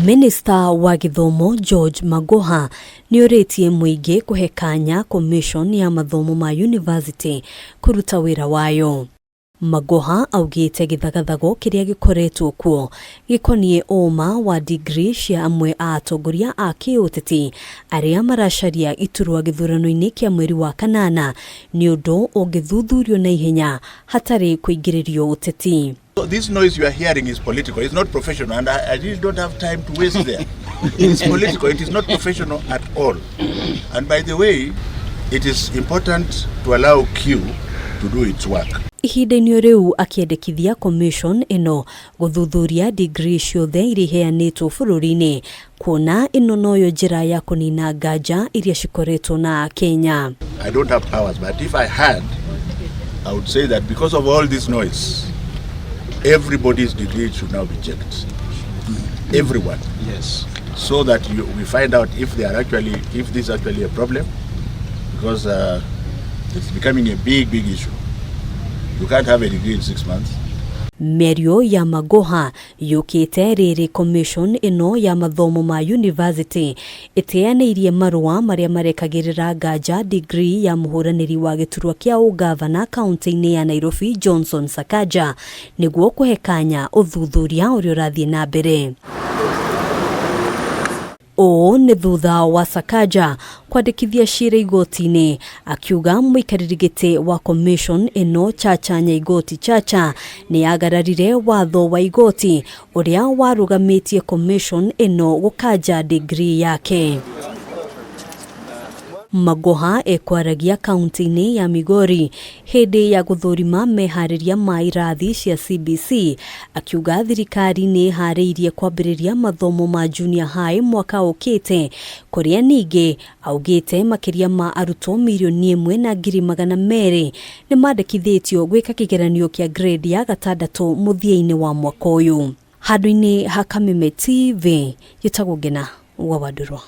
Minista wa gĩthomo George Magoha nĩorĩtie mũingĩ kũhe kanya commission ya mathomo ma university kũruta wĩra wayo. Magoha augĩte gĩthagathago kĩrĩa gĩkoretwo kuo gĩkoniĩ ũma wa degree cia amwe a atongoria a kĩũteti arĩa maracaria iturwa gĩthurano-inĩ kĩa mweri wa kanana nĩ ũndũ ũngĩthuthurio na ihenya hatarĩ kũingĩrĩrio ũteti. So this noise you are hearing is political. It's not professional, and I really don't have time to waste there. It's political. It is not professional at all. And by the way, it is important to allow Q to do its work. Ihinda-inĩ rĩu akĩendekithia commission ĩno gũthuthuria degree ciothe iria iheanĩtwo bũrũri-inĩ kuona ĩno noyo njĩra ya kũnina nganja iria cikoretwo na Kenya. I don't have powers, but if I had, I would say that because of all this noise, everybody's degree should now be checked. Everyone. Yes. So that we find out if they are actually, if this is actually a problem, because it's becoming a big, big issue. You can't have a degree in 6 months. Mĩario ya Magoha yũkĩte rĩrĩ commission ĩno ya mathomo ma university ĩteanĩirie marũa marĩa marekagĩrĩra nganja degree ya mũhũranĩri wa gĩturwa kĩa ũgavana kaunti-inĩ ya Nairobi Johnson Sakaja nĩguo kũhe kanya ũthuthuria ũrĩa ũrathiĩ na mbere. Ũũ nĩ thutha wa Sakaja kwandĩkithia cira igoti-inĩ akiuga mũikarĩri gĩtĩ wa commission ĩno Chacha Nyaigoti Chacha nĩ agararire watho wa igoti ũrĩa warũgamĩtie commission ĩno gũkanja degree yake. Magoha ekwaragia kaunti-inĩ ya Migori hĩndĩ ya gũthũrima meharĩria ma irathi cia CBC, akiuga thirikari nĩ ĩharĩirie kwambĩrĩria mathomo ma junior high mwaka ũkĩte, kũrĩa ningĩ augĩte makĩria ma arutwo 1,200,000 nĩ mandĩkithĩtio gwĩka kĩgeranio kĩa grade ya gatandatũ mũthia-inĩ wa mwaka ũyũ. Handũ-inĩ ha Kameme TV, gĩtagwo Ngena wa Wandũrwa.